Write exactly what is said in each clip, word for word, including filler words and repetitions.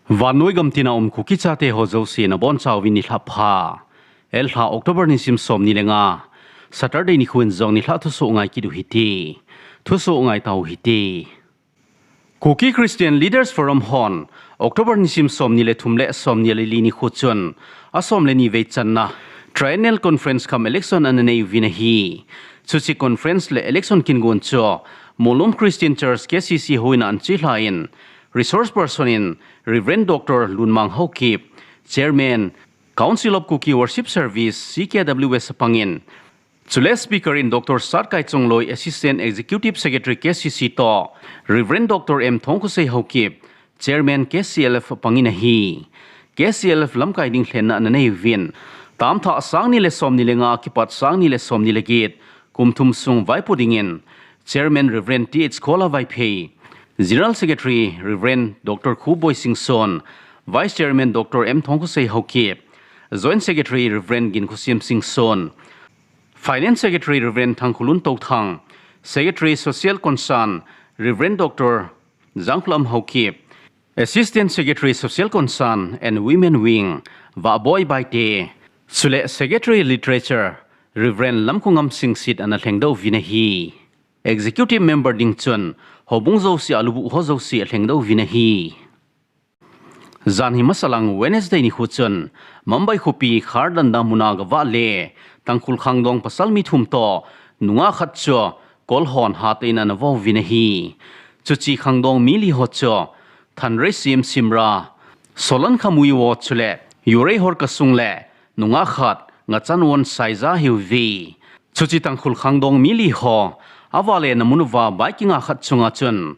Vannoi gamtina um Kuki chate ho jouse nabonchauvin nilhah pha. Elha October nisim somni le nga, Saturday nikho in jong nilhah thusoh ngai kit u hite. Thusoh ngai tau hite. Kuki Christian Leaders Forum hon October nisim somni le thum le somni le li nikho chun asom le ni vei channa Triennial Conference cum Election ana nei uvin ahi. Chuche conference le election kin gon chu Molnom Christian Church K C C houin a ana chelhan, resource person in Reverend Doctor Lunmang Haokip, Chairman, Council of Kuki Worship Service, C K W S apangin, chule speaker in Doctor Satkai Chongloi, Assistant Executive Secretary K C C toh, Reverend Doctor M Thongkhosei Haokip, Chairman K C L F apangin ahi. K C L F lamkai ding lhenna ana nei uvin, tamthah sangni le somni le nga kipat sangni le somni le get, kum thum sung vaipo dingin, Chairman Reverend T H Khola Vaiphei, General Secretary Reverend Doctor Khuboi Singson, Vice Chairman Doctor M Thongkhosei Haokip, Joint Secretary Reverend Ginkhosiem Singson, Finance Secretary Reverend Thangkholun Touthang, Secretary Social Concern Reverend Doctor Jangkhulam Haokip, Assistant Secretary Social Concern and Women Wing Vahboi Baite, chule Secretary Literature Reverend Lamkhongam Singsit ana lhengdoh uvin ahi. Executive Member ding chun houbung jouse a lubuh ho jouse alhengdoh uvin ahi. Jan hi masalang Wednesday nikho chun Mumbai khopi Khardanda muna gavah le Tangkhul khangdong pasal mi thum toh nungah khat chu kol hon hatah in ana vo uvin ahi. Chuche khangdong mi li ho chu Thanreisiem Simra, Solan Khamuiwo chule Yureihor Kasung le nungah khat Ngachanwon Saiza ahiuve. Chuche Tangkhul khangdong mi li ho avale namun uva bike kinga khat chunga chun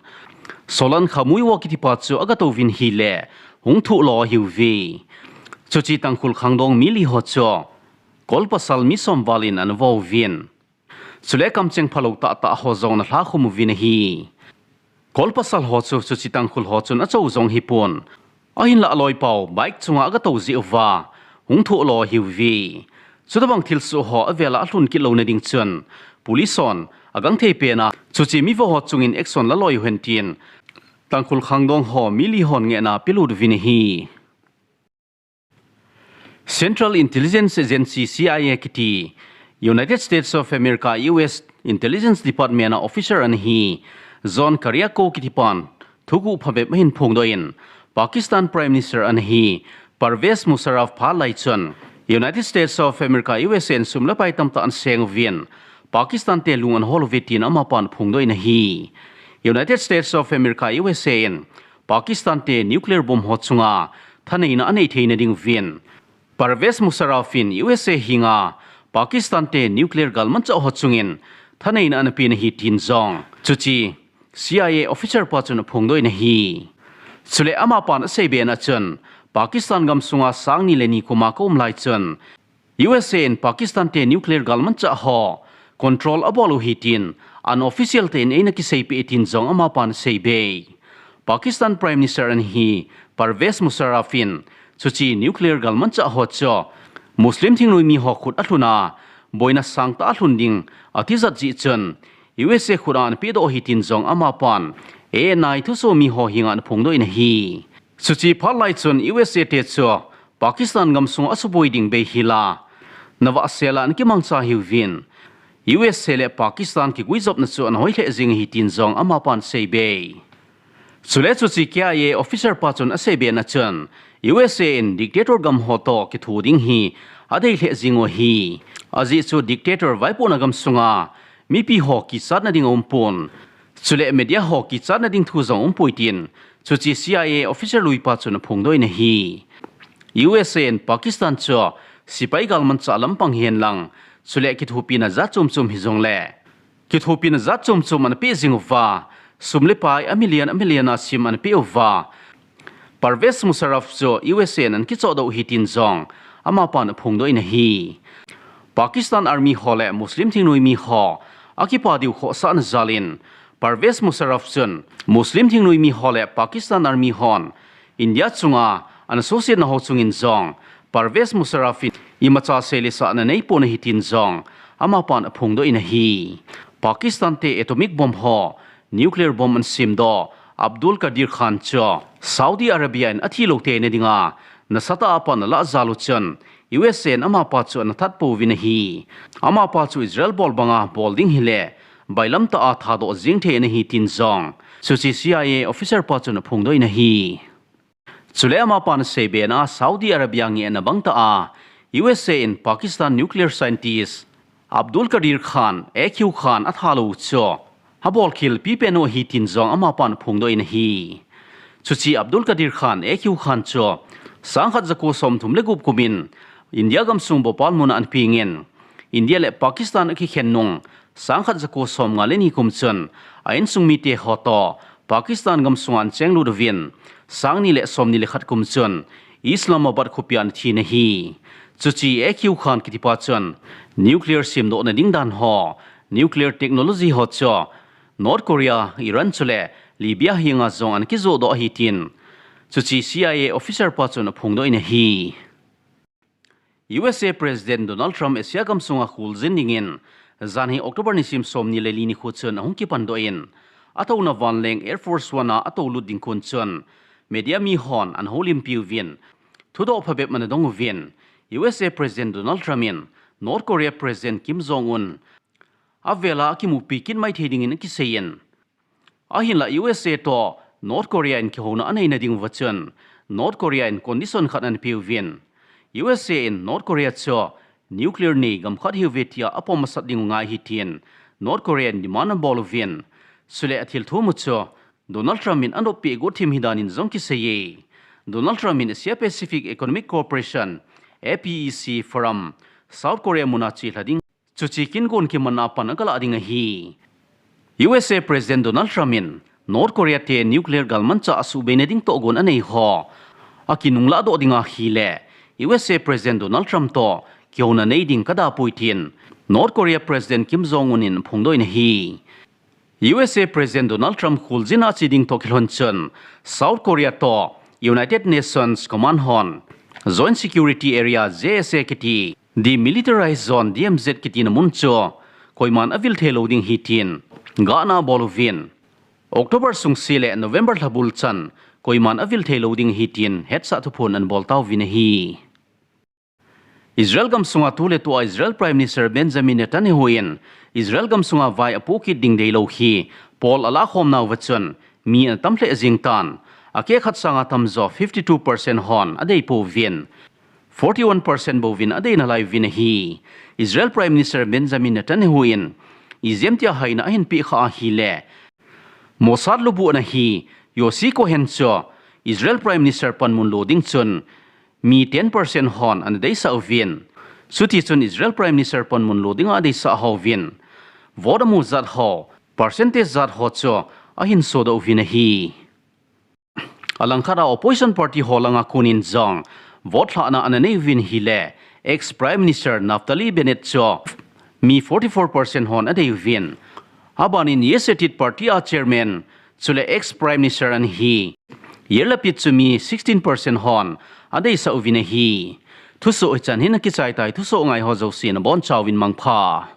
Solan Khamuiwo kitipa chu agatouvin ahile hung thoh lo ahiuve. Chuche Tangkhul khangdong mi li ho chu kol pasal mi som valin ana vo uvin, chule kamcheng phalou tahtah ho jong ana lhakhum uvin ahi. Kol pasal ho chu chuche Tangkhul ho chun acho jong ahipon, ahinlah aloipau bike chunga agatou jeh uva hung thoh lo ahiuve. Chutobang thilsoh ho avela alhun kit louna ding chun police hon agangthei pena chuche mi vo ho chungin action la loi uhen tin Tangkhul khangdong ho mi li hon ngehna apelut uvin ahi. Central Intelligence Agency, C I A kiti, United States of America, U S Intelligence Department a officer ana hi John Kiriakou kitipan thuguh phabep ahin phongdoh in, Pakistan Prime Minister ana hi Pervez Musharraf phat lai chun United States of America, U S A in sum le pai tamtah ana seng uvin, Pakistan te lung ana hol uve tin amapan aphongdoh in ahi. United States of America, U S A in Pakistan te nuclear bomb ho chunga thaneina anei theina ding uvin, Pervez Musharraf in U S A henga Pakistan te nuclear galmanchah ho chungin thaneina ana pen ahi tin jong chuche C I A officer pa chun aphongdoh in ahi. Chule amapan aseibe na chun, Pakistan gamsunga sang ni le ni kum a kaum lai chun, U S A in Pakistan te nuclear galmanchah ho control abol u ahi tin, unofficial tah in eina kiseipeh e tin jong amapan aseibe. Pakistan Prime Minister ana hi Pervez Musharraf in chuche nuclear galmanchah ho chu Muslim thingnoimi ho khut a lhun a, boina sangtah a lhun ding atijat jeh chun, U S A khut a ana pedoh ahi tin jong amapan A N I thusomi ho henga ana phongdoh in ahi. Chuche phat lai chun U S A te chu Pakistan gamsung a suboi ding bei hila, navahsel a ana kimangcha ahiuvin, U S A le Pakistan kiguijopna chu ana hoi lheh jing ahi tin jong amapan aseibe. Chule chuche K I A officer pa chun aseibe na chun, U S A in dictator gam ho toh kitho ding hi adei lheh jing u ahi. Ajeh chu dictator vaipohna gamsunga mipi ho kichatna ding aumpon, chule media ho kichatna ding thu jong aumpoi tin, chuche C I A officer lui pa chun aphongdoh in ahi. U S A in Pakistan chu sepai galmanchah lampang hihen lang, chule kithopina jat chom chom hijongle, kithopina jat chom chom ana peh jing uva, sum le pai a million a million a sim ana peh uva, Pervez Musharraf chu U S A in ana kichohdoh ahi tin jong amapan aphongdoh in ahi. Pakistan Army ho le Muslim thingnoimi ho akipa diu khohsahna jal in, Pervez Musharraf chun Muslim thingnoimi ho le Pakistan Army hon India chunga ana suhsetna ho chungin jong Pervez Musharraf in imacha seilesa ana neipon ahi tin jong amapan aphongdoh in ahi. Pakistan te atomic bomb ho, nuclear bomb ana semdoh, Abdul Qadir Khan chu Saudi Arabia in athi lou tei nadinga nasatah a pan alah jal u chun U S A in amapa chu ana that pouvin ahi. Amapa chu Israel bol banga bol ding hile bailam tah a thadoh jing thei ana hi tin jong chuche C I A officer pa chun aphongdoh in ahi. Chule amapan aseibe na Saudi Arabia ngehna bang tah a U S A in Pakistan nuclear scientist Abdul Qadir Khan, A Q Khan, atha lou chu abol khel pipen u ahi tin jong amapan aphongdoh in ahi. Chuche Abdul Qadir Khan, A Q Khan chu sangkhat jako somthum le gup kumin India gamsung Bhopal muna ana pengin India le Pakistan akikhen nung sangkhat jako somnga le ni kum chun a insung mite ho toh Pakistan gamsunga ana chenglut uvin, sangni le somni le khat kum chun Islamabad khopia ana thi in ahi. Chuche A Q Khan kitipa chun nuclear semdoh nading dan ho, nuclear technology ho chu North Korea, Iran chule Libya henga jong ana kijohdoh ahi tin chuche C I A officer pa chun aphongdoh in ahi. U S A President Donald Trump Asia gamsunga kholjin dingin janhi October nisim somni le li nikho chun ahung kipandoh in, atouna vanleng Air Force One a atoulut ding kon chun media mihon ana houlimpi uvin, thudoh phabep ana dong uvin, U S A President Donald Trump in North Korea President Kim Jong Un avela akimupi kit maithei dingin akiseiyin, ahinla U S A toh North Korea in kihouna anei nading uva chun North Korea in condition khat ana peuvin, U S A in North Korea chu nuclear nei gam khat hiuve tia apom masat ding u ngai ahi tin North Korea in demand ana bol uvin, chule athil thum u chu Donald Trump in anop peh got thim hidan in jong kiseiye. Donald Trump in Asia Pacific Economic Cooperation, A P E C, Forum South Korea muna chelha ding chuche kin gon kimanna pan agalah ding ahi. U S A President Donald Trump in North Korea te nuclear galmanchah asuhbei nading tohgon anei ho akinunglah doh ding ahile U S A President Donald Trump toh kihouna nei ding kadapoi tin North Korea President Kim Jong Un in aphongdoh in ahi. U S A President Donald Trump kholjin a che ding toh kilhon chun South Korea toh United Nations Command hon Joint Security Area, J S A kiti, Demilitarized Zone, D M Z kitina mun chu koiman avil thei lou ding ahi tin gahna abol uvin, October sungse le November lhabul chan koiman avil thei lou ding ahi tin hetsah thuphon ana bol tauvin ahi. Israel gamsunga tuletua Israel Prime Minister Benjamin Netanyahu in Israel gamsunga vai apoh kit ding deilou hi poll alakhom nauva chun mi ana tam lheh jeng tan, akeh khat sanga tamjo fifty two percent hon adeipouvin, forty one percent bouvin adei nalai uvin ahi. Israel Prime Minister Benjamin Netanyahu in ijemtia haina ahin peh kha ahile, Mossad lubuhna hi Yossi Cohen chu Israel Prime Minister panmun lo ding chun mi ten percent hon ana deisah uvin, chutichun Israel Prime Minister panmun lo dinga adeisah ho uvin, vote amu jat ho, percentage jat ho chu ahin sodoh uvin ahi. Alangkhat a opposition party ho langa konin jong vote lhahna ana nei uvin ahile, ex Prime Minister Naftali Bennett chu mi forty four percent hon adei uvin, abanin Yesh Atid party a chairman chule ex Prime Minister ana hi Yair Lapid chu mi sixteen percent hon adeisah uvin ahi. Thusoh hichan hin akichai tai, thusoh ngai ho jouse nabonchauvin mangpha.